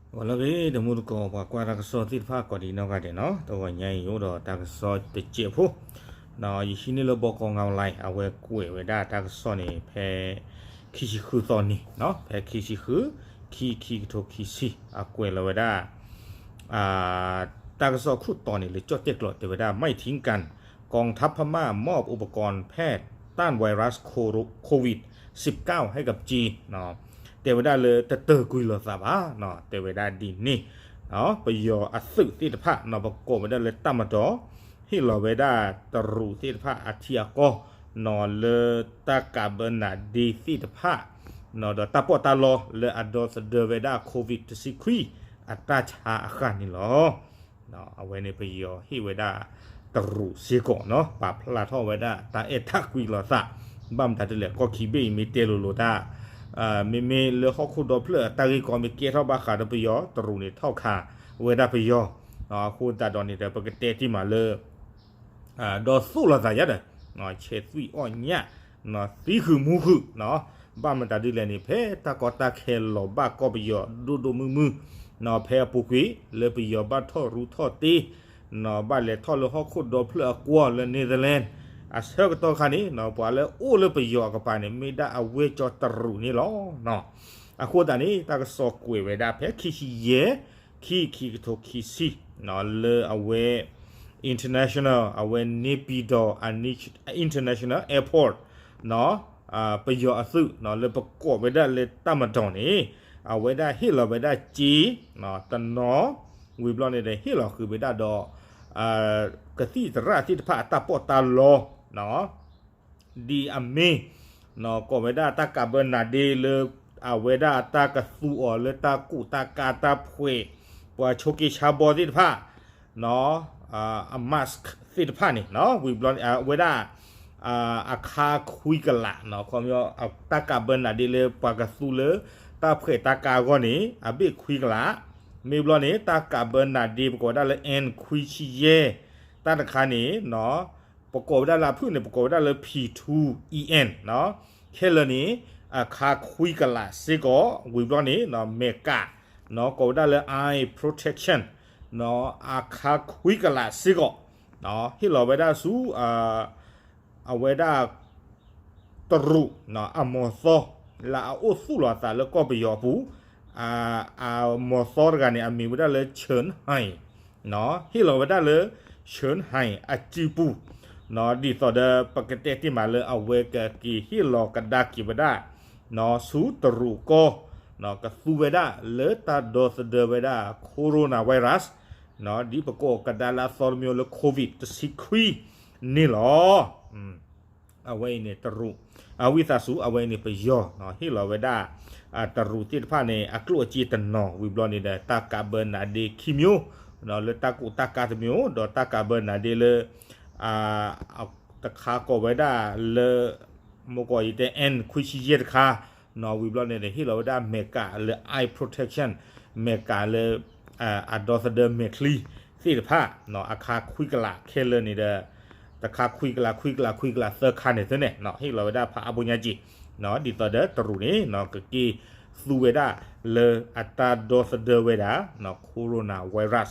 ဂီၤလၢအဂ့ၤ တမူတကိး ပှၤကွၢ်တၢ်ကစီၣ်သ့ၣ်တဖၣ်ကိးဒံးနီၢ်ဂၤဒဲးနီၤ, တဂီၤညါအံၤအိၣ်ဒီးတၢ်ကစီၣ်တစဲးဖိ, ယဟံးန့ၢ်လၢဘီကီငါဝဲလံ အဝဲကွဲးဝဲဒၣ်တၢ်ကစီၣ်န့ၣ် ဖဲခံဆံဃုသီနံၤ, ဖဲခံဆံဃု ခံ ခံကထိခံဆံ အကွဲးလီၤဝဲဒၣ် တၢ်ကစီၣ်ခိၣ်တီန့ၣ် လၢကၠီၣ်တဲၣ်ကျိာ်တဲဝဲဒၣ် ไม่ทิ้งกัน กองทัพพม่ามอบอุปกรณ์แพทย์ต้านไวรัสโควิดสิบเก้าให้กับจีน တဲဝဲဒၣ်လၢတတၢၢ်ကွံာ်လိာ်သးဘၣ်, တဲဝဲဒၣ်ဒ်န့ၣ်, ပယီၤအသုးသ့ၣ်တဖၣ်နီၤ ပကိးဝဲဒၣ်လၢတပ်မတော် ဟ့ၣ်လီၤဝဲဒၣ်တရူးသ့ၣ်တဖၣ်အထံအကီၢ်နီၤ လၢတၢ်ကးဘၢနးဒ့သ့ၣ်တဖၣ်နီၤ ဒီးတၢ်ပီးတၢ်လီလၢအဒီသဒၢဝဲဒၣ် COVID တဆံခွံ အတၢ်ဆါအဃၢ်န့ၣ်လီၤ. အဝဲန့ၣ်ပယီၤဟ့ၣ်ဝဲဒၣ်တရူးစ့ၢ်ကီးနီၤ ပာ်ဖျါထီၣ်ဝဲဒၣ်တၢ်အဲၣ်တၢ်ကွံလိာ်သး, ဘၣ်မတၤဒ်လဲၣ် ကီၢ်ခံဘ့ၣ်အံၤမ့ၢ်တဲလိၤလိၤတၢ် မ့မ့ၢ်လၢဟီၣ်ခိၣ်ဒီဖျၢၣ်အတၢ်ဂ့ၢ်ကီမ့ၢ်ကဲထီၣ်ဘၣ်ဃးဒီးပယီၤ တရူးန့ၣ်ထီၣ်ခးဝဲဒၣ်ပယီၤ, အဃိသတးဒီးန့ၣ်ဒီး ပကတဲတ့ၢ်မးလၢ ဒီးသိၣ်လိာ်သးယါဒီး ဆဲးသွံၣ်အီၣ်ညၣ် သံဃုာ်မူဃုာ်, ဘၣ်မတၤဒ်လဲၣ်န့ၣ် ဖဲတၢ်ကီတၢ်ခဲလီၤဘၣ်ကီၢ်ပယီၤဒိၣ်ဒိၣ်မုၢ်မုၢ်, ဖဲအပူၤကွံာ် လၢပယီၤဘၣ်ထီၣ်ရူထီၣ်တ့ ဘၣ်လဲၤထီၣ်လၢဟီၣ်ခိၣ်ဒီဖျၢၣ်အကွီၢ်လၢ Netherlands အဆၢကတီၢ်ခါန့ၣ် ပှၤလၢအိၣ်လၢပယီၤအကပၤန့ၣ် မ့ၢ်ဒၣ်အဝဲကၠီတရူးန့ၣ်လီၤ. အဃိသတးန့ၣ် တၢ်ကစီၣ်ကွဲးဝဲဒၣ်ဖဲခံဆံယဲၢ် ခံ ခံကထိခံဆံ လၢအဝဲ international အဝဲ နေပြည်တော် international airport ပယီၤအသုး လၢပကိးဝဲဒၣ်လၢတပ်မတော်န့ၣ် အဝဲဒၣ်ဟ့ၣ်လီၤဝဲဒၣ်စ့ တနီၤ ဝံၤဘျီန့ၣ်ဒီး ဟ့ၣ်လီၤဃုာ်ဝဲဒၣ်ဒီး ကသံၣ်သရၣ်သ့ၣ်တဖၣ်အတၢ်ပီးတၢ်လီ ဒ်အမ့ၢ် ကိးဝဲဒၣ်တၢ်ကးဘၢနးဒ့လၢ အဝဲဒၣ်တၢ်ကသူအီၤလၢတၢ်ကူၣ်တၢ်ကးတၢ်ဖှဲး ပှၤဆိးက့ဆါဘီသ့ၣ်တဖၣ် အ mask သ့ၣ်တဖၣ်န့ၣ် ဝံၤဘျီန့ၣ် အဝဲဒၣ် အခါခွံကလး ခီပညီ တၢ်ကးဘၢနးဒ့လၢပှၤကသူလၢ တၢ်ဖှဲးတၢ်ကးအဂီၢ်န့ၣ် အဘ့ၣ်ခွံကလး မ့ၢ်ဘျီန့ၣ် တၢ်ကးဘၢနးဒ့ ပကိးဝဲဒၣ်လၢ N ခွံဆံယဲၢ် တၢ်တခါန့ၣ် ပကိးဝဲဒၣ်လၢအဖုၣ်န့ၣ် ပကိးဝဲဒၣ်လၢ P two E N ခဲလၢာ်န့ၣ် အခါခွံကလးစ့ၢ်ကီး ဝံၤဘျီန့ၣ် မဲာ်ကး ကိးဝဲဒၣ်လၢ eye protection အခါခွံကလးစ့ၢ်ကီး ဟ့ၣ်လီၤဝဲဒၣ်ဆူ အဝဲဒၣ် တရူး အမီၤသီ လၢအအိၣ်သူၣ်လီၤအသးလၢကီၢ်ပယီၤအပူၤ အမီၤသီတဂၤန့ၣ် အမံၤဝဲဒၣ်လၢ Chen Hai ဟ့ၣ်လီၤဝဲဒၣ်လၢ Chen Hai အစုပူၤ ဒ်သိးဒီး ပကတဲတ့ၢ်မးလၢအဝဲကက့ၤဟ့ၣ်လီၤကဒါက့ၤဝဲဒၣ် ဆူတရူးကီၢ် ကသူဝဲဒၣ်လၢတၢ်ဒီသဒၢဝဲဒၣ် coronavirus ဒ်ပကိးကဒါလၢအသီတမံၤလၢ COVID တဆံခွံန့ၣ်လီၤ. အဝဲအံၤန့ၣ်တရူး အဝံသးစူၤ အဝဲအံၤန့ၣ်ပယီၤ ဟ့ၣ်လီၤဝဲဒၣ် တရူးသ့ၣ်တဖၣ်န့ၣ် အကျိၣ်အစ့တနီၤ ဝံၤဘျီန့ၣ်ဒီး တၢ်ကးဘၢနးဒ့ခံမျိုး လၢတၢ်ကူၣ်တၢ်ကးတမျိုး ဒီးတၢ်ကးဘၢနးဒ့လၢ တခါကိးဝဲဒၣ်လၢ မ့ၢ်ကီးယတဲ N ခွံဆံယဲၢ်တခါ ဝံၤဘျီန့ၣ်ဒီး ဟ့ၣ်လီၤဝဲဒၣ်မဲာ်ကးလၢ eye protection မဲာ်ကးလၢ အဒီသဒၢမဲာ်ချံသ့ၣ်တဖၣ် အခါခွံကလးခဲလၢာ်န့ၣ်ဒီး တခါခွံကလး ခွံကလး ခွံကလးသၢခါန့ၣ်သ့န့ၣ် ဟ့ၣ်လီၤဝဲဒၣ်ဖးအါဘိညါက့ၤ ဒ်သိးဒီးတရူးန့ၣ် ကက့ၤသူဝဲဒၣ်လၢအတၢ်ဒီသဒၢဝဲဒၣ် coronavirus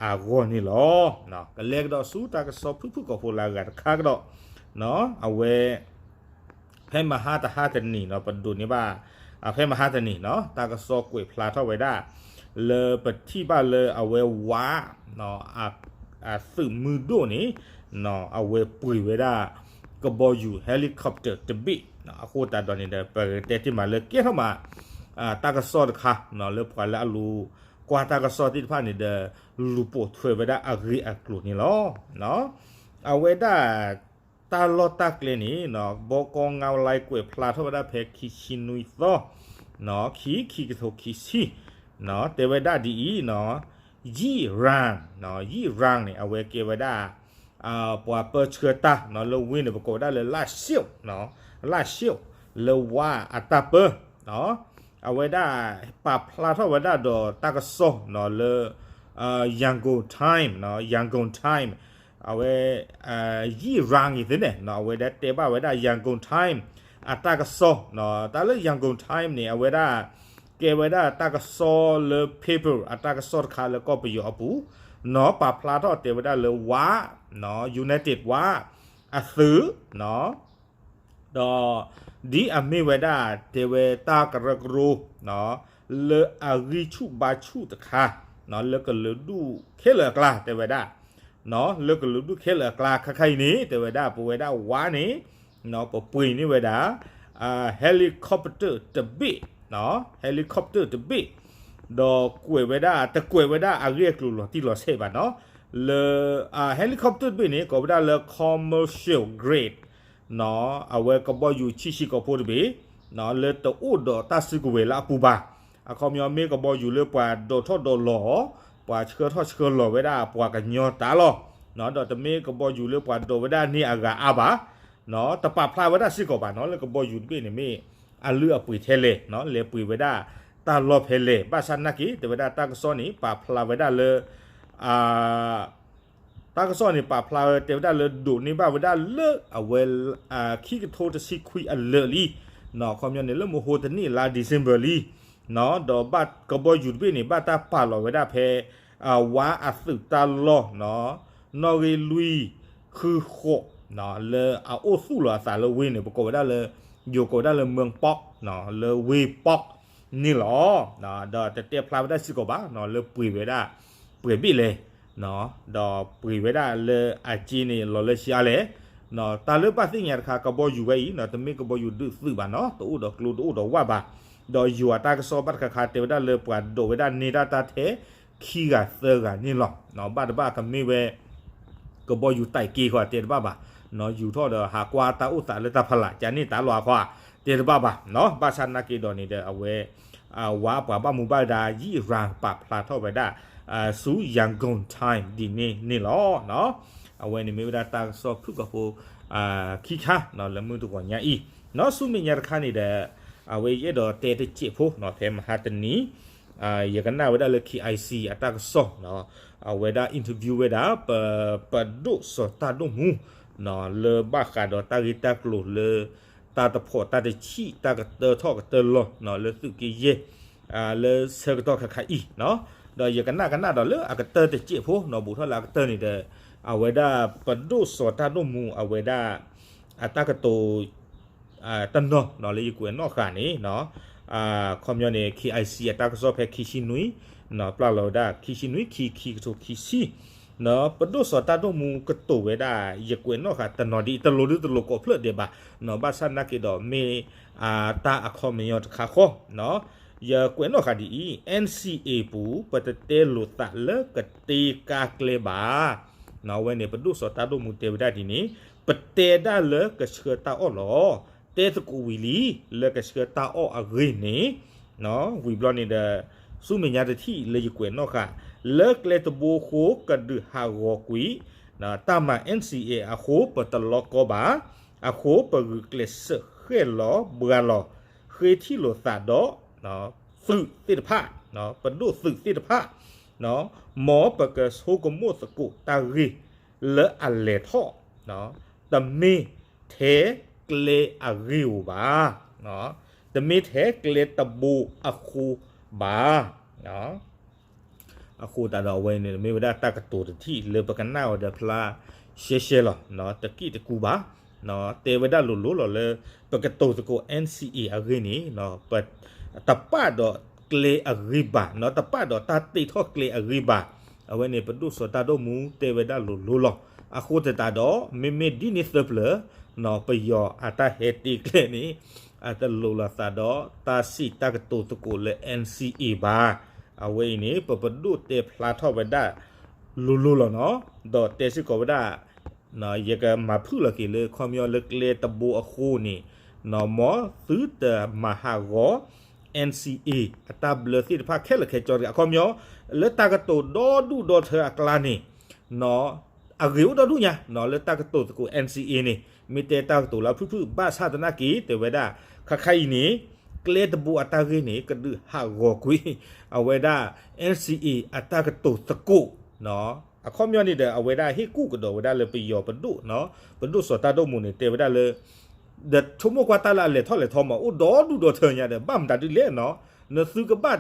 အဂီၢ်န့ၣ်လီၤ. ကလဲၤကဒီးဆူတၢ်ကစီၣ်ဖုၣ်ဖုၣ်ကိာ်ဖိလၢအဂၤတခါကဒီး အဝဲ ဖဲမဟါတဟါတနံၤနီၤ ပဒိးန့ၢ်ဘၣ် ဖဲမဟါတနံၤနီၤ တၢ်ကစီၣ်ကွဲးဖျါထီၣ်ဝဲဒၣ် လၢပထံၣ်ဘၣ်လၢအဝဲဝး အသုးမုၢ်ဒိၣ်န့ၣ် အဝဲပှ့ၤဝဲဒၣ် ကဘီယူၤ helicopter တဘ့ၣ် အဃိသတးဒီးန့ၣ်ဒီး ပကတဲတ့ၢ်မးလၢကဲထီၣ်မး တၢ်ကစီၣ်တခါ လၢပှၤလၢအလူၤကွၢ်တၢ်ကစီၣ်သ့ၣ်တဖၣ်န့ၣ်ဒီး လူၤပိာ်ထွဲဝဲဒၣ်အဂ့ၢ်အကျိၤန့ၣ်လီၤ. အဝဲဒၣ် တၢ်လီၢ်တၢ်ကျဲန့ၣ် ဘီကီငါဝဲလံ ကွဲးဖျါထီၣ်ဝဲဒၣ်ဖဲခံဆံနွံသီ ခံ ခံကထိခံဆံ တဲဝဲဒၣ်ဒ်အံၤ ယံၣ်ရၣ် ယံၣ်ရၣ်န့ၣ် အဝဲကဲဝဲဒၣ် ပှၤပၢဆှၢတၢ်လၢဝ့ၢ်န့ၣ် ပကိးဝဲဒၣ်လၢ လၣ်ၡိး လၣ်ၡိး လၢဝးအတၢ်ပၢ အဝဲဒၣ်ပာ်ဖျါထီၣ်ဝဲဒၣ်ဒီးတၢ်ကစီၣ်လၢ Yangon Times Yangon Times အဝဲ ယံၣ်ရၣ်အံၤသ့န့ၣ် အဝဲဒၣ်တဲဘၣ်ဝဲဒၣ် Yangon Times အတၢ်ကစီၣ် တၢ်လၢ Yangon Times န့ၣ် အဝဲဒၣ် ကဲဝဲဒၣ်တၢ်ကစီၣ်လၢ paper အတၢ်ကစီၣ်တခါလၢကီၢ်ပယီၤအပူၤ, နီၢ် ပာ်ဖျါထီၣ်တဲဝဲဒၣ်လၢဝါ, နီၢ် United ဝါ အသုး, နီၢ် ဒီး ဒ်အမ့ၢ်ဝဲဒၣ်တဲဝဲတၢ်ကရၢကရိ နီၢ် လၢအဂံၢ်ဆူၣ်ဘါဆူၣ်တခါ, နီၢ် လၢကလုာ်ဒူၣ်ခဲလၢာ်အကျါ တဲဝဲဒၣ်, နီၢ် လၢကလုာ်ဒူၣ်ခဲလၢာ်အကျါ ခါခါအံၤန့ၣ် တဲဝဲဒၣ် ပဝဲဒၣ်ဝါန့ၣ် နီၢ် ပပှ့ၤန့ၢ်ဝဲဒၣ် helicopter တဘ့ၣ်, နီၢ် helicopter တဘ့ၣ်, ဒီးကွဲးဝဲဒၣ် တကွဲးဝဲဒၣ်အဂ့ၢ်အကျိၤလီၤတံၢ်လီၤဆဲးဘၣ်နီၢ်, လၢ helicopter တဘ့ၣ်န့ၣ် ကိးဝဲဒၣ်လၢ commercial grade နီၢ် အဝဲကဘီယူၤဆံးဆံးကိာ်ဖိတဘ့ၣ်, နီၢ် လၢတအိၣ်ဒီးတၢ်စုကဝဲၤလၢအပူၤဘၣ်. အခီပညီမ့ၢ်ကဘီယူၤလၢပှၤဒိးထီၣ်ဒိးလီၤအီၤ, ပှၤဆှၢထီၣ်ဆှၢလီၤဝဲဒၣ်ပှၤကညီတၢ်လီၢ်, နီၢ် ဒီးတမ့ၢ်ကဘီယူၤလၢပှၤဒိးဝဲဒၣ်န့ၢ်အဂၤအါဘၣ်, နီၢ် တပာ်ဖျါဝဲဒၣ်စ့ၢ်ကီးဘၣ်နီၢ် လၢကဘီယူၤတဘ့ၣ်န့ၣ်မ့ၢ်အလုၢ်အပှ့ၤထဲလဲၣ်, နီၢ် လဲၤပှ့ၤဝဲဒၣ်တၢ်လီၢ်ဖဲလဲၣ်. ဘၣ်ဆၣ်နာ်က့ တဲဝဲဒၣ်တၢ်ကစီၣ်န့ၣ် ပာ်ဖျါဝဲဒၣ်လၢ တၢ်ကစီၣ်န့ၣ် ပာ်ဖျါဝဲတဲဝဲဒၣ်လၢဒိးန့ၢ်ဘၣ်ဝဲဒၣ်လၢအဝဲ ခံကထိတဆံခွံအလၢာ်လံ, နီၢ် အခီပညီန့ၣ် လၢမဟိတနံၣ်လါ December လံ, နီၢ် ဒီးဘၣ်ကဘီယူၤတဘ့ၣ်န့ၣ် ဘၣ်တၢ်ပာ်လီၤဝဲဒၣ်ဖဲ ဝါအသုးတၢ်လီၢ်, နီၣ်ဂံၢ်လွံၢ်ဃုဃိး, နီၢ် လၢအအိၣ်သူၣ်လီၤအသးလၢဝ့ၢ်န့ၣ် ပကိးဝဲဒၣ်လၢ ယိၤကိးဝဲဒၣ်လၢ မၢၢ်ပီၣ်, နီၢ် လၢဝ့ၢ်ပီၣ် န့ၣ်လီၤ. ဒီးတတဲဖျါဝဲဒၣ်စ့ၢ်ကီးဘၣ် နီၢ် လၢပှ့ၤဝဲဒၣ် ပှဲၤဘ့ၣ်လဲၣ်, နီၢ် ဒီးပှ့ၤဝဲဒၣ်လၢအစ့န့ၣ် လီၤလၢဆံးအါလဲၣ်, နီၢ် တၢ်လၢဘၣ်သ့ၣ်ညါတခါ ကဘီယူၤဝဲအံၤ နီၢ် တမ့ၢ်ကဘီယူၤဒုးသုးဘၣ်နီၢ်, တအိၣ်ဒီးကျိတအိၣ်ဒီးဝၣ်ဘၣ်, ဒီးယိၤအတၢ်ကစီၣ်ဘၣ်တခါခါ တဲဝဲဒၣ်လၢပှၤဒိးဝဲဒၣ်န့ၢ်ဒၣ်တၢ်ထဲ ခံဂၤသၢဂၤန့ၣ်လီၤ. နီၢ် ဘၣ်တဘၣ်ကမ့ၢ်ဝဲ ကဘီယူၤတၢ်က့ၤဃီတဲတဘၣ်ဘၣ်, နီၢ် ယူၤထီၣ်ဒီးဟးကွၢ်တၢ်အိၣ်သးလၢတၢ်ဖီလာ် ကန့ၢ်တၢ်လီၢ်အဃိ တဲတဘၣ်ဘၣ်, နီၢ် ဘၣ်ဆၣ်နာ်က့ဒီးန့ၣ်ဒီး အဝဲ ဝါပှၤဘၣ်မူဘၣ်ဒါ ယံၣ်ရၤ ပာ်ဖျါထီၣ်ဝဲဒၣ် ဆူ Yangon Times ဒ်န့ၣ်န့ၣ်လီၤ. အဝဲန့ၣ်မ့ၢ်ဝဲဒၣ်တၢ်ကစီၣ်ဖုၣ်ကိာ်ဖိ ခံခါ နီၢ် လၢမုၢ်တဂီၤညါအံၤ, နီၢ် ဆူမဲာ်ညါတခါန့ၣ်ဒီး အဝဲယအဲၣ်ဒိးတဲတစဲးဖိ နီၢ် ဖဲမဟါတနံၤ ယကနၣ်ဝဲဒၣ်လၢ KIC အတၢ်ကစီၣ် နီၢ် အဝဲဒၣ် interview ဝဲဒၣ် ပ ပဒိၣ်စီၤတၢ်ဒိၣ်မူ နီၢ် လၢဘၣ်ဃးဒီးတၢ်ဂ့ၢ်တၢ်ကျိၤလၢ တၢ်တဖီၣ်တၢ်တဆံၣ် တၢ်ကတၢထီၣ်ကတၢလီၤ နီၢ် လၢသုးက့ယဲၢ် လၢဆၢကတီၢ်ခါခါအံၤ နီၢ် ဒီးယကနၣ်ကနၣ်ဒီးလၢအကတၢၢ်တစဲးဖိ နီၢ် ဘူးထီၣ်လၢအကတၢၢ်န့ၣ်ဒီး အဝဲဒၣ်ပဒိၣ်စီၤတၢ်ဒိၣ်မူ အဝဲဒၣ် အတၢ်ကတိၤ တနီၤ နီၢ် လၢယကွဲးနီၣ်ဃာ်န့ၣ် နီၢ် ခီပညီန့ၣ် KIC အတၢ်ကစီၣ်ဖဲခံဆံနွံ နီၢ် ပျၢ်လီၤဝဲဒၣ် ခံဆံနွံ ခံ ခံကထိခံဆံ နီၢ် ပဒိၣ်စီၤတၢ်ဒိၣ်မူကတိၤဝဲဒၣ် ယကွဲးနီၣ်ဃာ်တနီၤဒ်အံၤ တလိၤဒုတလိၤကိးဖျၢၣ်ဒဲးဘၣ် နီၢ် ဘၣ်ဆၣ်နာ်က့ဒီးမ့ၢ် တၢ်အခီပညီတခါဃီ နီၢ် ယကွဲးနီၣ်ဃာ်ဒ်အံၤ NCA ပူၤ ပတတဲလိာ်သးလၢကတ့ကါကျဲဘၣ် နီၢ် အဝဲန့ၣ် ပဒိၣ်စီၤတၢ်ဒိၣ်မူတဲဝဲဒၣ်ဒ်န့ၣ် ပတဲဒၣ်လၢကဆှၢတၢ်အီၣ်လီၤ. တဲသကိးဝံၤလံ လၢကဆှၢတၢ်အီၣ်အဂ့ၢ်န့ၣ် နီၢ် ဝံၤဘျီန့ၣ်ဒီး ဆူမဲာ်ညါတထံၣ်လၢယကွဲးနီၣ်ဃာ် လၢကျဲတဘိအဃိကဒုးဟးဂီၤကွံာ် တၢ်မၤ NCA အဃိပတလီကီဘၣ် အဃိပဂုာ်ကျဲးစၢးဃဲၣ်လီၤဘှါလီၤ ဃ့ထံၣ်လိာ်သးဒီး သုးသ့ၣ်တဖၣ် ပဒိၣ်သုးသ့ၣ်တဖၣ် မ်ပကဆိကမိၣ်သကိးတၢ်ဂ့ၢ်လၢအလဲၤထီၣ် တမ့ၢ်ထဲကျဲအဂ့ၢ်ဧိၤဘၣ်, တမ့ၢ်ထဲကျဲတဘိအဃိဘၣ်. အဃိသတးဒီးအဝဲန့ၣ် မ့ၢ်ဝဲဒၣ်တၢ်ကတိၤတထံၣ်လၢပကနၣ်ဝဲဒီးဖျါရှဲရှဲလီၤ. တက့ၢ်တကူဘၣ်, တဲဝဲဒၣ်လိၤလိၤလီၤလၢ ပကတိၤသကိး NCA အဂ့ၢ်န့ၣ် တပာ်ဒီးကျဲအဂ့ၢ်ဘၣ်, တပာ်ဒီးတၢ်တ့ထီၣ်ကျဲအဂ့ၢ်ဘၣ်. အဝဲန့ၣ် ပဒိၣ်စီၤတၢ်ဒိၣ်မူတဲဝဲဒၣ်လိၤလိၤလီၤ. အဃိသတးဒီး မ့မ့ၢ်ဒ်န့ၣ်သၢပျၢၤ ပယီၤအတၢ်ဟဲတ့ကျဲန့ၣ် အတလိၤလိာ်သးဒီးတၢ်စံးတၢ်ကတိၤသကိးလၢ NCA ဘၣ်. အဝဲအံၤန့ၣ် ပပဒိၣ်တဲဖျါထီၣ်ဝဲဒၣ်လိၤလိၤလီၤနီၤ, ဒီးတဲစ့ၢ်ကီးဝဲဒၣ် ယကမၤဖုၣ်လီၤက့ၤလၢခီပညီလၢကျဲတဘိအဃိန့ၣ် မ်သုတမၤဟးဂီၤ NCA အတၢ်ဘျၢသ့ၣ်တဖၣ်ခဲလၢာ်ခဲဆ့တဂ့ၤ. အခီပညီ လၢတၢ်ကတိၤဒီဒူၣ်ဒီထၢအကျါန့ၣ် အဂ့ၤအိၣ်ဒီဒူၣ်ညါ လၢတၢ်ကတိၤသကိး NCA န့ၣ် မ့ၢ်တဲတၢ်ကတိၤလၢအဖုၣ်ဖုၣ် ဘၣ်ဆၣ်သနာ်က့ တဲဝဲဒၣ် ခါခါအံၤန့ၣ် ကျဲတဘိအတၢ်ဂ့ၢ်န့ၣ် ကဒုးဟးဂီၤကွံာ် အဝဲဒၣ် NCA အတၢ်ကတိၤသကိး အခီပညီန့ၣ်ဒီး အဝဲဒၣ်ဟ့ၣ်ကူၣ်ကဒီးဝဲဒၣ်လၢပယီၤပဒိၣ် ပဒိၣ်စီၤတၢ်ဒိၣ်မူန့ၣ် တဲဝဲဒၣ်လၢ ဒီးဆိကမိၣ်ကွၢ်တၢ်လၢအလဲၤထီၣ်လဲၤထီမး အိၣ်ဒီဒူၣ်ဒီထၢညါဒီး ဘၣ်မတၤဒ်လဲၣ်နီၤ နသုကဘၣ်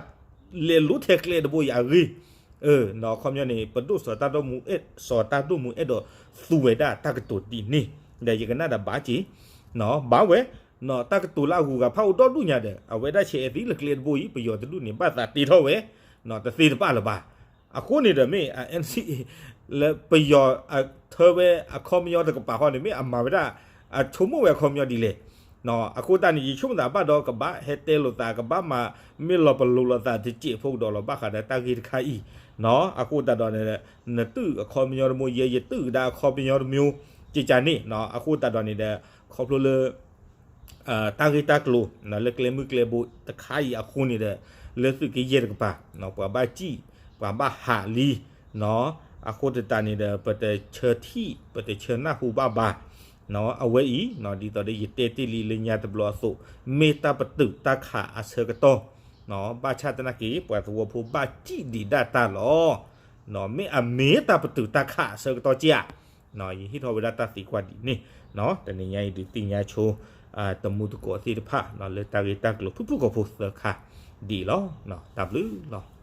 လဲၤလိထဲကျဲတဘိအံၤအဂ့ၢ်, အခီပညီန့ၣ် ပဒိၣ်စီၤတၢ်ဒိၣ်မူအဲၣ်ဒိးသူဝဲဒၣ်တၢ်ကတိၤဒ်န့ၣ်, ဒီးယကနၣ်ဒီးဘၣ်က့ၤ, ဘၣ်ဝဲ, တၢ်ကတိၤလၢအဂုၤအဂၤဖးအိၣ်ဒီဒူၣ်ညါဒီး အဝဲဒၣ်ဆဲးအဲၣ်သံလၢကျဲတဘိအံၤ ပယီၤတဒူၣ်န့ၣ် ဘၣ်သးတ့ထီၣ်ဝဲ, တသ့တဘၣ်လၢၤဘၣ်. အဃိန့ၣ်ဒီးမ့ၢ် NCA လၢပယီၤအထၢဝဲအခီပညီတကပၤဃီန့ၣ် မ့ၢ်အမၤဝဲဒၣ် အဆိကမိၣ်ဝဲအခီပညီဒ်လဲၣ်. အဃိသတးန့ၣ် ယဆိကမိၣ်သးဘၣ်ဒီး ကဘၣ်ဟဲတဲလိာ်သး ကဘၣ်မၤမ့ၢ်လီၤပလိာ်လိာ်သးတစဲးဖိကဒီးလီၤ ဘၣ်ဃးဒီးတၢ်ဂ့ၢ်တခါအံၤ, အဃိသတးဒီး နတုာ်အခီပညီတမျိုး ယဲယတုာ်ကဒါအခီပညီတမျိုး ကကန့ၣ်, အဃိသတးဒီးန့ၣ်ဒီး ခီဖျိလၢ တၢ်ဂ့ၢ်တၢ်ကျိၤ လၢကျဲမုၢ်ကျဲဘိတခါအံၤအဃိန့ၣ်ဒီး လၢသုးကယဲၢ်တကပၤ ပှၤဘၣ်စံၣ် ပှၤဘၣ်ဟးလံ, အဃိသတးန့ၣ်ဒီး ပတဆၢထံၣ် ပတဆၢနၢ်ဟူဘၣ်ဘၣ်. အဝဲအံၤ ဒ်သိးဒီးယတဲတ့ၢ်လံလၢညါတဘျီအသိး မ့ၢ်တၢ်ပတုာ်တၢ်ခးအဆၢကတီၢ်, ဘၣ်ဆၣ်သနာ်က့ ပှၤသဝီဖိဘၣ်စံၣ်ဒံးဒၣ်တၢ်လီၤ. မ့ၢ်အမ့ၢ်တၢ်ပတုာ်တၢ်ခးအဆၢကတီၢ်ကဧါ. ယဟ့ၣ်ထီၣ်ဝဲဒၣ်တၢ်သံကွၢ်ဒ်န့ၣ်, တနံၤညါအံၤဒုးသ့ၣ်ညါဆိ တမူတကိးသ့ၣ်တဖၣ် လၢတၢ်ဂ့ၢ်တၢ်ကျိၤဖုၣ်ဖုၣ်ကိာ်ဖိသၢခါဒ်အံၤလီၤ. တၢ်ဘျုးလီၤ.